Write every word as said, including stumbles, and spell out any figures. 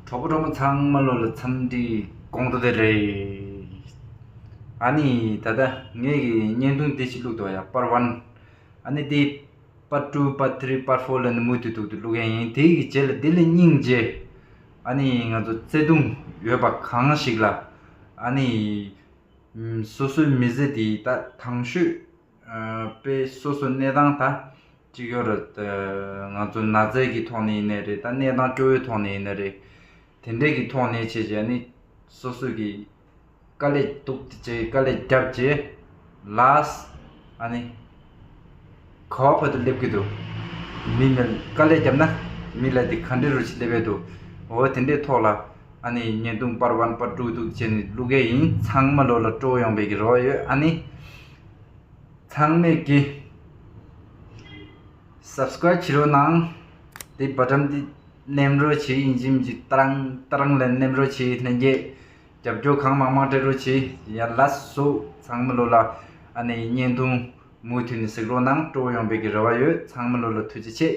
གྲོགས་པོ་གྲོགས་མོ་ཚང་མ་ལོ་ལ་འཚམས་འདྲི་གོང་དུ་དེ་རེད། ཨ་ནི་ད་ལྟ་ངས་ཀྱི་བརྙན་ཐུང་འདི་ཞིག་བླུགས་འདུག་ཡ། པར་ཝན། ཨ་ནི་འདི་པར་ཊུ་པར་ཐི་རི་པར་ཕོར་ལ་ནི་མུ་མཐུད་ཐུག་ཏུ་བླུགས་ཡ་ཡིན། དེ་ཡི་རྗེས་ལ་འདི་ལས་སྙིང་རྗེ། ཨ་ནི་ང་ཚོ་བརྩེ་དུང་ཡོད་པ་གང་ཞིག་ལ། ཨ་ནི་སོ་སོའི་མི་ཚེ་འདི་ད་དང་ཤོས། ཨ། དཔེ་སོ་སོ་གནས་སྟངས་ད་གཅིག་ཡོད་རེད། ཨ། ང་ཚོ་ན་ཚའི་གི་ཐོག་ནས་ཡིན་ནའི་རེད། ད་གནས་སྟངས་སྐྱོ་བོའི་ཐོག་ནས་ཡིན་ནའི་རེད། དེ་འདྲས་ཀྱི་ཐོག་ནས་བྱས་བྱས་ནི་སོ་སོ་གི་དཀའ་ལས་སྡུག་ཅིག་བྱས། དཀའ་ལས་བརྒྱབ་བྱས་ལ། ཨ་ནི་ག་བ་བར་དུ་སླེབས་ཀྱི་འདུག་མི་མེད། དཀའ་ལས་བརྒྱབ་ན་མི་ལ་དེ་ག་འདྲས་རུ་ཞིག་སླེབས་ཡས་འདུག་འོ་དེ་འདྲས་ཐོག་ལ་ཨ་ནི་བརྙན་ཐུང་པར་ཝན་པར་ཊུ་ཐུག་བྱས་ནས་བླུགས་ཡས་ཡིན། ཚང་མ་ལོ་ལ་སྤྲོ་བོ་ཡོང་བའི་གི་རེ་བ་ཡོད། ཨ་ནི་ཚང་མས་ཀྱི་སབ་སི་ཀ་རའིབ་བྱེད་རོགས་གནང་། དེ་བ་ཊམ་དེ་ནེམ་རོགས་བྱེད། ཡིན་གཅིག་མིན་གཅིག་ཏ་རང་ཏ་རང་ལ་ནེམ་རོགས་བྱེད། ལྷན་རྒྱས་རྒྱབ་སྐྱོར་གང་མང་མང་སྤྲད་རོགས་བྱེད། ཡ་ལགས་སོ། ཚང་མ་ལོ་ལ་ཨ་ནི་བརྙན་ཐུང་མུ་མཐུད་ནས་གཟིགས་རོགས་གནང་། སྤྲོ་བོ་ཡོང་བའི་གི་རེ་བ་ཡོད། ཚང་མ་ལོ་ལ་ཐུགས་རྗེ་ཆེ།